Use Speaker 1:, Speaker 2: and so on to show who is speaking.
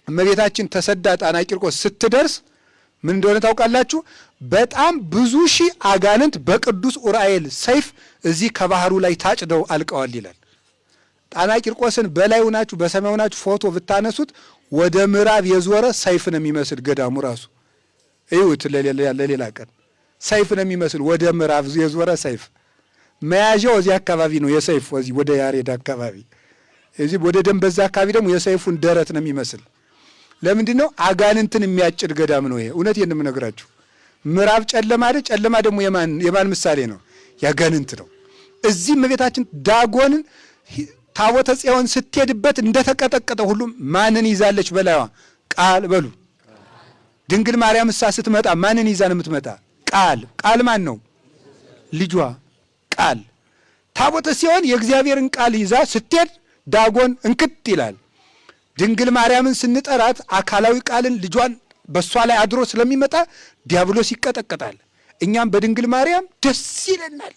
Speaker 1: እመቤታችን ተሰዳ ጣና ቂርቆስ ስትደርስ ምን እንደሆነ ታውቃላችሁ? በጣም ብዙ ሺህ አጋንንት በቅዱስ ኡራኤል ሰይፍ እዚህ ከባህሩ ላይ ታጭደው አልቀዋል ይላል። ጣና ቂርቆስን በላይ ሆናችሁ በሰማይ ሆናችሁ ፎቶ ብታነሱት ወደ ምዕራብ የዞረ ሰይፍ ነው የሚመስል ገዳሙ ራሱ እዩት። ለሌላ ቀን ሰይፍ ነው የሚመስል ወደ ምዕራብ የዞረ ሰይፍ መያዣው እዚህ አካባቢ ነው። የሰይፍ እዚህ ወደ ያሬድ አካባቢ፣ እዚህ ወደ ደንበዛ አካባቢ ደግሞ የሰይፉን ደረት ነው የሚመስል። ለምንድን ነው? አጋንንትን የሚያጭድ ገዳም ነው ይሄ። እውነቴን ነው የምነግራችሁ። ምዕራብ ጨለማ አይደል? ጨለማ ደግሞ የማን ምሳሌ ነው? ያጋንንት ነው። እዚህ እመቤታችን ዳጎንን ታቦተ ጽዮን ስትሄድበት እንደተቀጠቀጠ ሁሉም ማንን ይዛለች በላይዋ? ቃል በሉ። ድንግል ማርያም እሳ ስትመጣ ማንን ይዛ ነው የምትመጣ? ቃል። ቃል ማን ነው? ልጇ ቃል። ታቦተ ጽዮን የእግዚአብሔርን ቃል ይዛ ስትሄድ ዳጎን እንክት ይላል። ድንግል ማርያምን ስንጠራት አካላዊ ቃልን ልጇን በእሷ ላይ አድሮ ስለሚመጣ ዲያብሎስ ይቀጠቀጣል። እኛም በድንግል ማርያም ደስ ይለናል።